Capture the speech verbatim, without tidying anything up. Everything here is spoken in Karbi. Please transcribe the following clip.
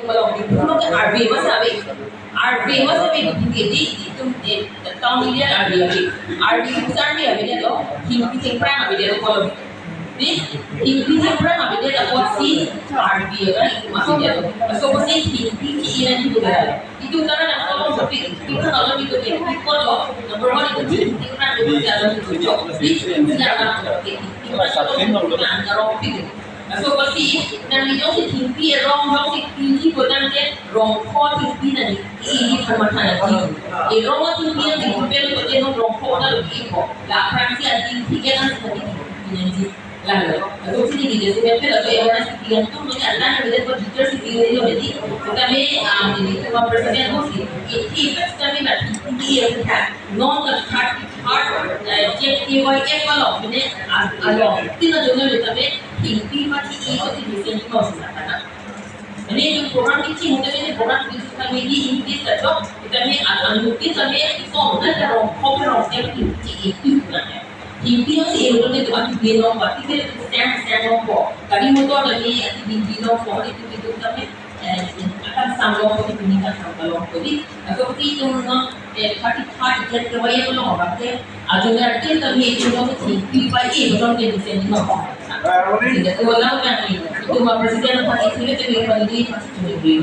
Kalau di pulo ke R B A masa ave. R B A masa ave di di di itu eh, town area R B A ave. R B A pusat R B A ave dia lo. Hingpi Thengphrang ave dia lo kalau. Di Hingpi Thengphrang ave dia lo si R B A kan itu masih dia lo. So pasti Hingpi si ina di bukan. Itu karena kalau seperti itu kalau itu dia itu lo. Number one itu Hingpi Thengphrang itu dia lo itu. Di dia kan itu. Itu kan kalau kita nggak rompin. Laso apotsi, nangli jongsi Hingpi arong jongsi piji potangte, rongpho Hingpi nangli, i, i, pharmatha nangji. Arong Hingpi nangli kupen pote non rongpho nangli ko. La aphrangsi ading tiga nangsi tadi Hingpi nangji. Lalu, lalu sini di desa Hingpi lalu awareness kegiatan tu nangli alam nangli ko teacher si tinggal lo jadi. Kami, ah, ini tu president ko si, i, i, kami na Hingpi yang kita. Non ke thirty-third, eh, J K Y F along, mane, a-, along. Tina jona le tame, Hingpi pati i ko ti mesen ko sa kana. Mane itu program kecil, tame program kecil tame di English ta jok, tame a-, anu kecil tame ko na ta rong, ko rong J K Y F tu na. Hingpi yang si elo ne tu ati belong, pati ke sem, sem ko. Kali motor tame ati di belong ko, itu itu tame. Eh, akan samlo ko di kuning kan samlo ko di. Laso apotsi itum non, eh, thirty-third J K Y F along abang ke, ajo ngartin kami itum non Hingpi pa i, itum ke di sini non. Sehingga ko lang kan ni, itum ma president pati sini ke ni pati di pati sini di.